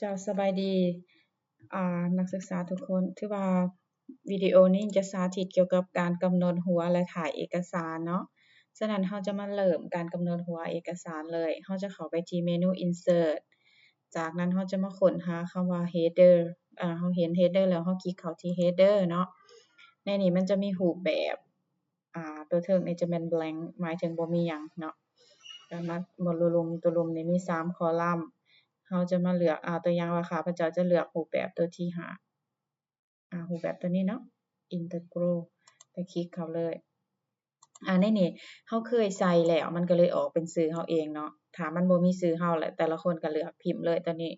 ເຈົ້າ ສະບາຍດີ ອາ ນັກສຶກສາທຸກຄົນ. ຖືວ່າວິດີໂອນີ້ຈະສາທິດກ່ຽວກັບການກຳນົດຫົວ ແລະ ທ້າຍເອກະສານເນາະ. ສະນັ້ນ ເຮົາຈະມາເລີ່ມການກຳນົດຫົວເອກະສານເລີຍ. ເຮົາຈະເຂົ້າໄປທີ່ເມນູ Insert ຈາກນັ້ນເຮົາຈະມາຄົ້ນຫາຄຳວ່າ Header ອາ ເຮົາເຫັນ Header ແລ້ວ ເຮົາຄລິກເຂົ້າທີ່ Header ເນາະ. ໃນນີ້ມັນຈະມີຮູບແບບ ອາ ຕົວເທິງນີ້ຈະແມ່ນ blank ໝາຍເຖິງບໍ່ມີຫຍັງເນາະ. ແລ້ວມາ ໂມດູລູມ ໂຕລຸ່ມນີ້ມີສາມຄໍລັມ ເຮົາຈະມາເລືອກ ອາ ຕົວຢ່າງວ່າ ຂ້າພະເຈົ້າຈະເລືອກຮູບແບບຕົວທີຫ້າ ອາ ຮູບແບບຕົວນີ້ເນາະ Integral ໄປຄລິກເຂົ້າເລີຍ. ອາ ໃນນີ້ເຮົາເຄີຍໃສ່ແລ້ວ ມັນກໍເລີຍອອກເປັນຊື່ເຮົາເອງເນາະ. ຖ້າມັນບໍ່ມີຊື່ເຮົາ ແລະ ແຕ່ລະຄົນກໍເລືອກພິມເລີຍ. ຕົວນີ້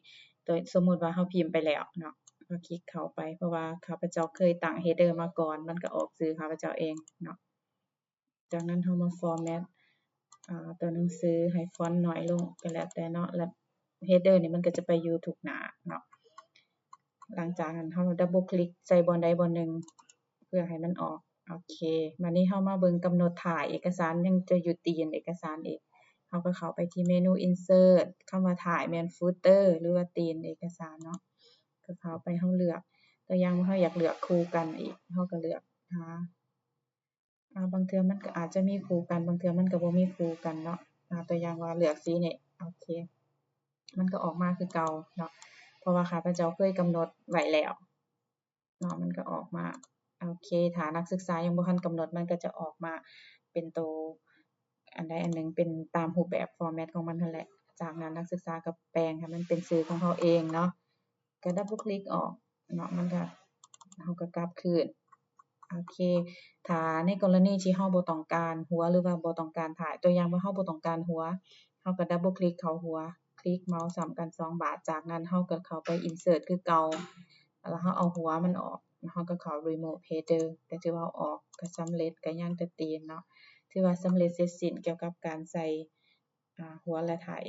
ຕົວ ສົມມຸດວ່າເຮົາພິມໄປແລ້ວເນາະ ກໍຄລິກເຂົ້າໄປ ເພາະວ່າຂ້າພະເຈົ້າເຄີຍຕັ້ງ Header ມາກ່ອນ ມັນກໍອອກຊື່ຂ້າພະເຈົ້າເອງເນາະ. ຈາກນັ້ນເຮົາມາ format ອາ ຕົວໜັງສືໃຫ້ຟອນນ້ອຍລົງ ກໍແລ້ວແຕ່ເນາະ ແລ້ວ header ນີ້ມັນກໍຈະໄປຢູ່ທຸກໜ້າເນາະ. ຫຼັງຈາກນັ້ນເຮົາ double click ໃສ່ບ່ອນໃດບ່ອນໜຶ່ງ ເພື່ອໃຫ້ມັນອອກ. ໂອເຄ ບາດນີ້ເຮົາມາເບິ່ງກຳນົດທ້າຍເອກະສານ ຍັງຈະຢູ່ຕີນເອກະສານອີກ. ເຮົາກໍເຂົ້າໄປທີ່ເມນູ Insert ຄຳວ່າທ້າຍແມ່ນ Footer ຫຼືວ່າຕີນເອກະສານເນາະ ກໍເຂົ້າໄປ ເຮົາເລືອກ ຕົວຢ່າງວ່າເຮົາຢາກເລືອກຄູ່ກັນອີກ ເຮົາກໍເລືອກຫາ ອາ ບາງເທື່ອມັນກໍອາດຈະມີຄູ່ກັນ ບາງເທື່ອມັນກໍບໍ່ມີຄູ່ກັນເນາະ. ອາ ຕົວຢ່າງວ່າເລືອກສີນີ້ ໂອເຄ ມັນກໍອອກມາຄືເກົ່າເນາະ ເພາະວ່າຂ້າພະເຈົ້າເຄີຍກຳນົດໄວ້ແລ້ວເນາະ ມັນກໍອອກມາ. ໂອເຄ ຖ້ານັກສຶກສາຍັງບໍ່ທັນກຳນົດ ມັນກໍຈະອອກມາເປັນໂຕອັນໃດອັນໜຶ່ງ ເປັນຕາມຮູບແບບ format ຂອງມັນຫັ້ນແຫຼະ. ຈາກນັ້ນນັກສຶກສາກໍແປງໃຫ້ມັນເປັນຊື່ຂອງເຮົາເອງເນາະ. ກໍ double click ອອກເນາະ ມັນກໍ ເຮົາກໍກັບຄືນ. ໂອເຄ ຖ້າໃນກໍລະນີທີ່ເຮົາບໍ່ຕ້ອງການຫົວ ຫຼືວ່າບໍ່ຕ້ອງການທ້າຍ ຕົວຢ່າງວ່າເຮົາບໍ່ຕ້ອງການຫົວ ເຮົາກໍ double click ເຂົ້າຫົວ ຄລິກເມົາສ໌ຊ້ຳກັນສອງບາດ ຈາກນັ້ນເຮົາກໍເຂົ້າໄປ Insert ຄືເກົ່າ ແລ້ວເຮົາເອົາຫົວມັນອອກ ເຮົາກໍເຂົ້າ Remove Header ກໍຖືວ່າອອກ ກໍສຳເລັດ ກໍຍັງແຕ່ຕີນເນາະ. ຖືວ່າສຳເລັດເສັດສິ້ນກ່ຽວກັບການໃສ່ ອາ ຫົວ ແລະ ທ້າຍ